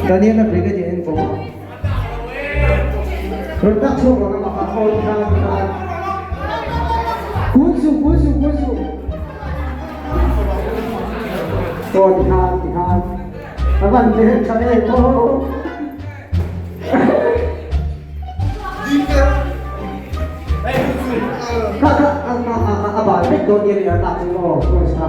Daniel-a brigadier in vawm a. Rawn dak chhuak rawh amah kha aw ti khan ti khan. Kun suh kun suh kun suh. Aw ti khan ti khan. A van hmel tha em aw. Kha kha a a a a bal vek dawn nia a tak chu aw voice kha.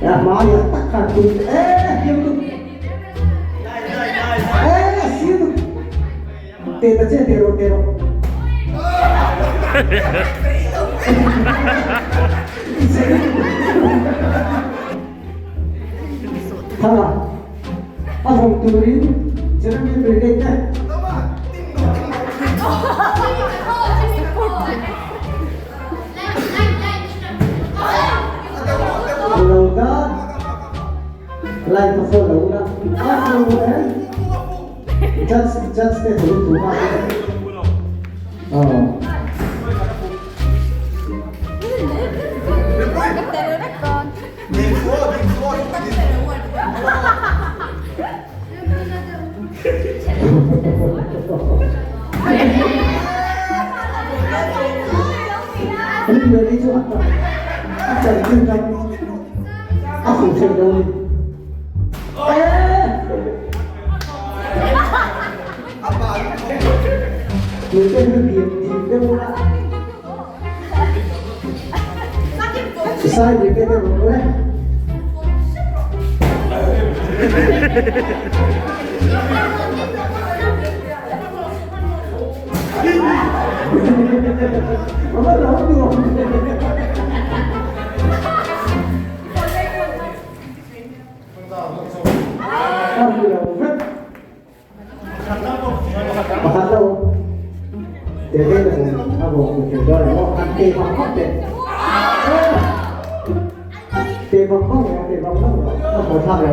Hmaiah tak khan tum e hiam tu e si tu te ta che te ro te ro Thanga a vawm turin Jeremy Brigade te Lo ka lai ka follow la a follow eh judge judge te thu thu ma oh Rinna chu a chanchin kha a fuh thei lo ni. Mite hi dim dim deuh ula. Sai dik te rawh le. Mama lo nuam. A hmu lo vek. Pakhat lo. Te te na a vawk mu thei dawn emaw an te vang vang te. Te vang vang emaw te vang vang emaw a haw thlak lo.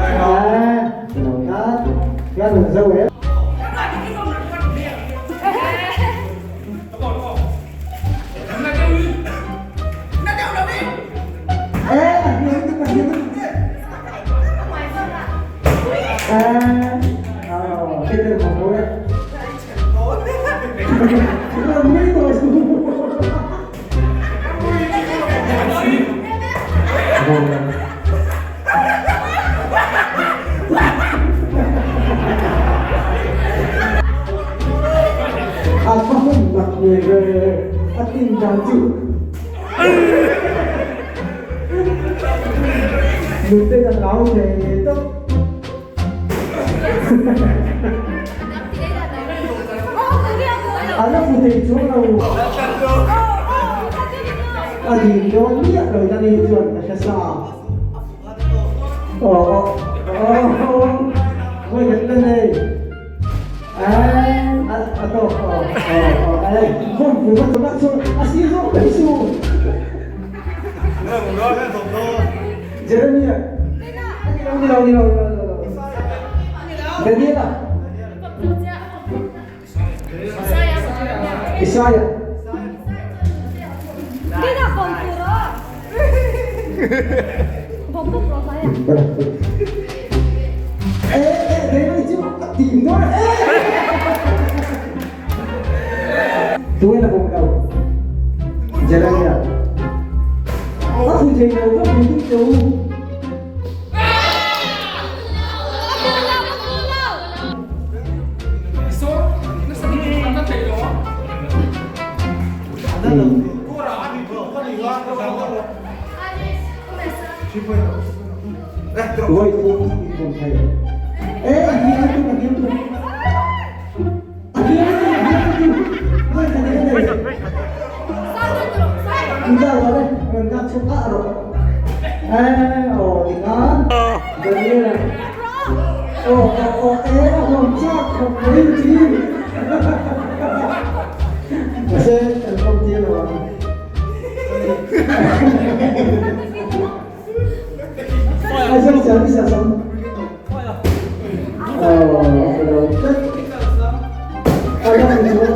Eh, lo ta. Nga nung zo eh. A va hun tak ve ve a tin dan chu. Nute ka hlau thei tawp. A la fu thei chuang lo. A dim dawn miah lo ta ni chuan ka hre sa. Aw aw aw mawi khat la nei. A tawk aw aw aw ai khawm fu ka tawk chu a si zawk mai chu. Jeremiah ni lo ni lo ni lo ni lo Daniela Isaiah Ê, ê, đấy là chứ tìm đó. Tôi là vùng đầu. Jeremiah. A phụ thầy đầu các phụ thích chú. Voi thum in vawm thei. E, a hnial tuk, a hnial tuk. A hnial tuk, a hnial tuk. Voi khat in a nei. Unda ro le, ran dak chung ah ro. E, o, tingan. Daniel. O, o, o, e, a vawm chak khop mai chi. Mase, kan vawm tir lo ang. 讲一下什么？哦，这，啊，那你说。